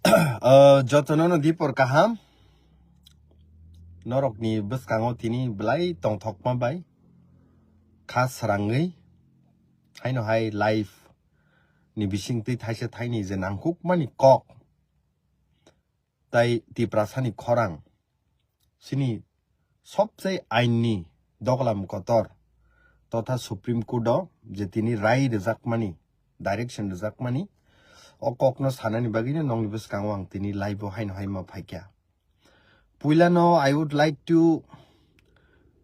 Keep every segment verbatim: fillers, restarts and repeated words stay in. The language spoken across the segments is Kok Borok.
Ah, jotono no dipor kaham. Norokni bwskango tini belai tongthokma bai kha srangwi, haino hai life ni bisingtwi thaisa thaini je nangkukmani kok tai Tiprasani khorang, chini sobse ainni doglam kotor totha Supreme Court o je tini rai rwjakmani, direction rwjakmani, o kokno sanani bagwino nongni bwskango ang tini live o haino hai ma phaikha. Puilano I would like to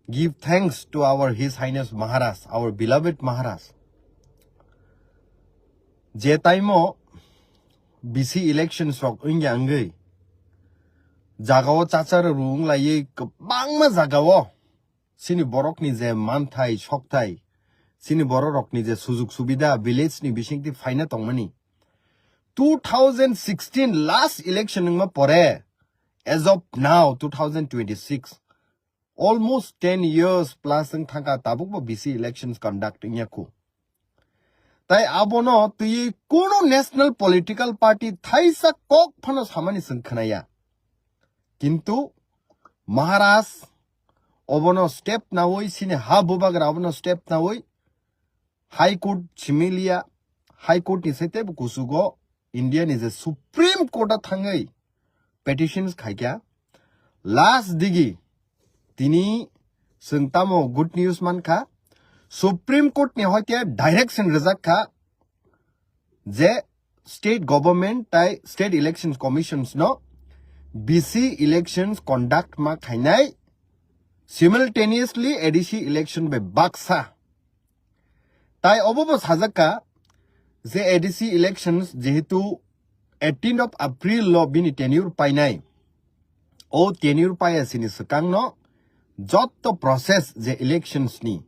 give thanks to our His Highness Maharaj, our beloved Maharaj. Je time o B C elections rok wngya wngwi jagao chachara rung laiwi kwbangma jagao chini borokni je manthai sokthai, chini bororokni je sujug subida village ni bisingtwi phaina tongmani, two thousand sixteen last election wngma pore, as of now two thousand twenty-six, almost ten years plus wng thangkha, tabukbo B C elections conduct wngya khu. Tai abono twiwi kunu national political party thaisa kok phano samani chwng khnaya. Kintu Maharaj obono step nawi, chini ha bubagra obono step nawi, High Court similia, High Court ni sai teibo kuchugo India ni je Supreme Court o thangwi petitions khaikha. Last digi tini chwng tamo good news mankha, Supreme Court ni hoite direction rwjak kha je state government tai state elections commissions no B C elections conduct ma khainai, simultaneously A D C election bai baksa. Tai obo bo sajak kha je A D C elections jehetu eighteenth of April lo bini tenure painai, o tenure paiya sini swkangno jotto process je elections ni,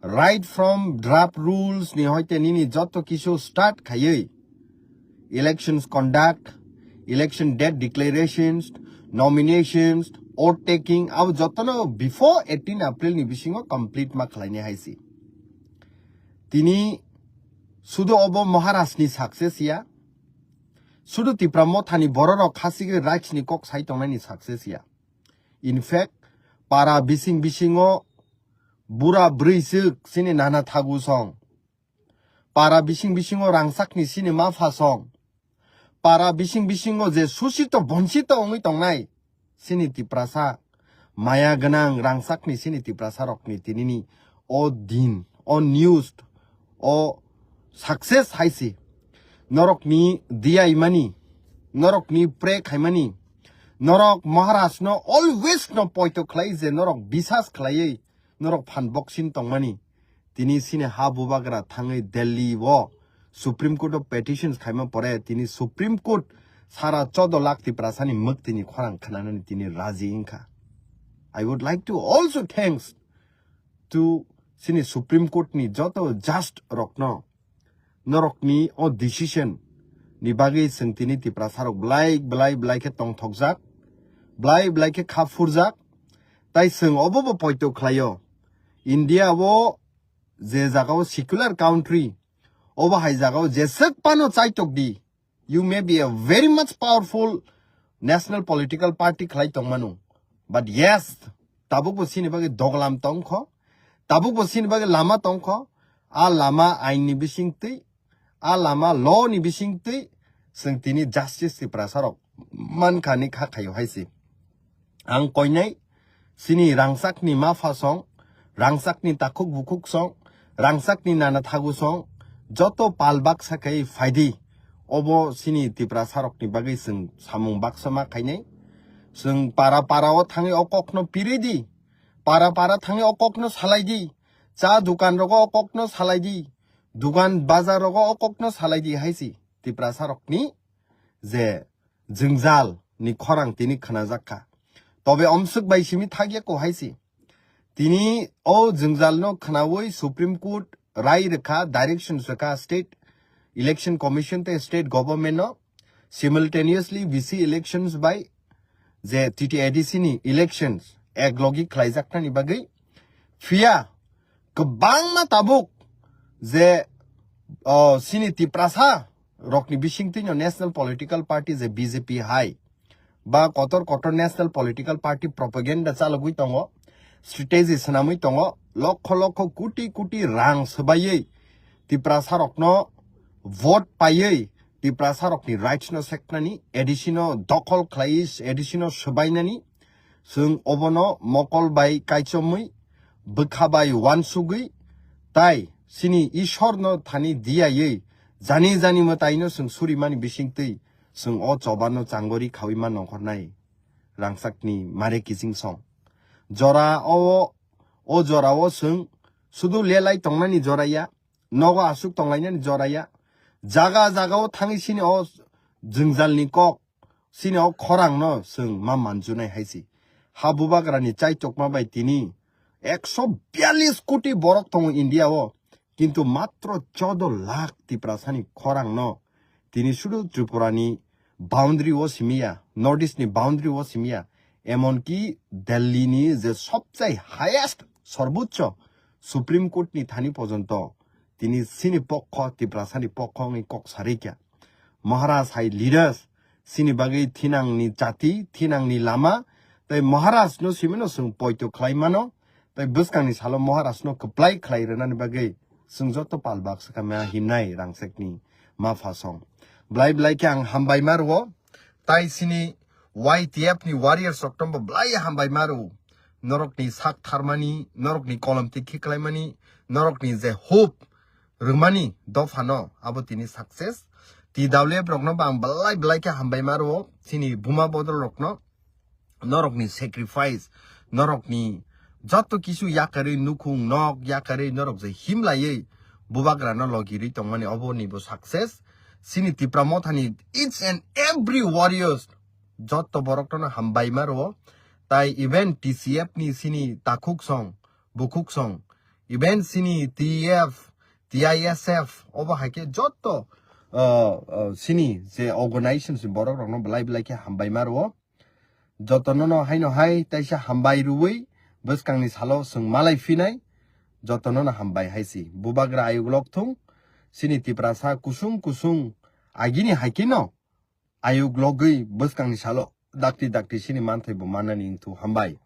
right from draft rules ni hoite nini jotto kisu start khaiwi, elections conduct, election date declarations, nominations, oath taking, abo jottono before eighteen April ni bisingo complete ma khlainai hai si. Tini sudu obo Maharaj ni success ya, sudu Tipra Motha ni bororok khasik raj ni kok sai tongnai ni success ya. In fact, para bising bisingo bura bwrwi swk chini nana thagu song, para bising bisingo rangchakni chini mapha song, para bising bisingo je susito bonsito wngwi tongnai chini Tiprasa, maya gwnang rangchakni chini Tiprasa rokni tinini o din, o news, o success hai si. Norokni diyaimani, norokni pray khaimani, norok Maharaj no always no poito khlai je norok bisas khlaiwi norok phan boxing tongmani. Tini sini ha bubagra thangwi Delhi o Supreme Court o petitions khaima pore tini Supreme Court sara chodo lakh Tiprasani mwktwini khorang khnanani tini raji wngkha. I would like to also thanks to sini Supreme Court ni joto judge rokno, norokni o decision ni bagwi chwng tini Tiprasa rok belai belai belai khe tongthokjak, belai belai khe kha phurjak. Tai chwng obo bo poito khlaio, India o je jaga o secular country, obo hai jaga o jeswk phano chaitok di, you may be a very much powerful national political party khlai tongmano, but yes, tabukbo sini bagwi doglam tongkho, tabukbo sini bagwi lama tongkho. A lama ain ni bisingtwi, a lama law ni bisingtwi chwng tini justice Tiprasa rok mankha ni kha khaio hai se. Ang koinai sini rangchakni mapha song, rangchakni takhuk bukhuk song, rangchakni nana thagu song, joto pal baksa khai phaidi. Obo sini Tiprasa rokni bagwi chwng samung baksa ma khainai. Chwng para para o thangwi o kokno pirwi di. Para para thangwi o kokno salai di. Cha dukan rogo o kokno salai di. Dukan bazar rogo o kokno salai di hai si Tiprasa rokni je jwngjal ni khorang tini khnajak kha. Tobe omswk bai simi thakya ko hai si. Tini o jwngjal no khnawi Supreme Court rai rwkha, directions rwkha State Election Commission tei State Government no simultaneously B C elections bai je T T A D C ni elections ek logi khlaijaknani bagwi. Phiya kwbangma tabuk je, o, sini Tiprasa rokni bisingtwino national political party je B J P hai ba kotor kotor national political party propaganda chalogwi tongo, strategy swnamwi tongo, lokho lokho koti koti rang swbaiwi Tiprasa rokno vote paiwi Tiprasa rokni rights no seknani, A D C no dokhol khlaiwi, A D C no swbainani, chwng obono mokol bai kaichomwi, bwkha bai uansugwi, tai chini Ishwar no thani diyawi, jani jani mwtai no chwng surimani bisingtwi, chwng o choba no changori khawi ma nongkhornai rangchakni mare kiching song. Jora o, o jora o chwng sudu lelai tongnani jora ya, nogo aswk tonglainani jora ya. Jaga jaga o thangwi chini o jwngjalni kok, chini o khorang no chwng ma manjunai hai se. Ha bubagrani chaitokma bai tini ekso biyallis koti borok tongo India o, kintu matro chodo lakh Tiprasani khorang no tini sudu Tripura ni boundary o simiya, North East ni boundary o simiya, emonki Delhi ni je sobchai highest, sorbochcho Supreme Court ni thani pojonto tini chini pokho, Tiprasani pokho wngwi kok sarikya. Maharaj hai leaders, chini bagwi thinangni jati, thinangni lama, tai Maharaj no simino chwng poito khlai mano, tai bwskangni salo Maharaj no kwplai khlai rwnani bagwi chwng joto pal baksa kha ma himnai rangchakni ma pha song. Blai blai khe ang hambai ma rwo, tai chini Y T F ni warriors rok tombo blai hambai ma rwo. Norokni sak tharmani, norokni kolom tikhi khlaimani, norokni je hope rwmani dophano abo tini success. T W F rokno bo ang belai belai khe hambai ma rwo, chini buma bodol rokno, norokni sacrifice, norokni joto kisu yakarwi nukhung nok yakarwi norok je himlaiwi bubagrano logirwi tongmani obo ni bo success. Chini Tipra Mothani each and every warriors joto borokno hambai ma rwo, tai even T C F ni chini takhuk song, bukhuk song, even chini T F, T I S F, obo hai khe joto, uh, uh, chini je organization si borok rokno belai belai khe hambai ma rwo. Jotono no haino hai taisa hambai rwui bwskangni salo chwng malai phinai, jotono no hambai hai si. Bubagra ayuk lok thung, chini Tiprasa kusung kusung agini hai khe no ayuk logwi bwskangni salo dakti dakti chini manthai bo mannani wngthu hambai.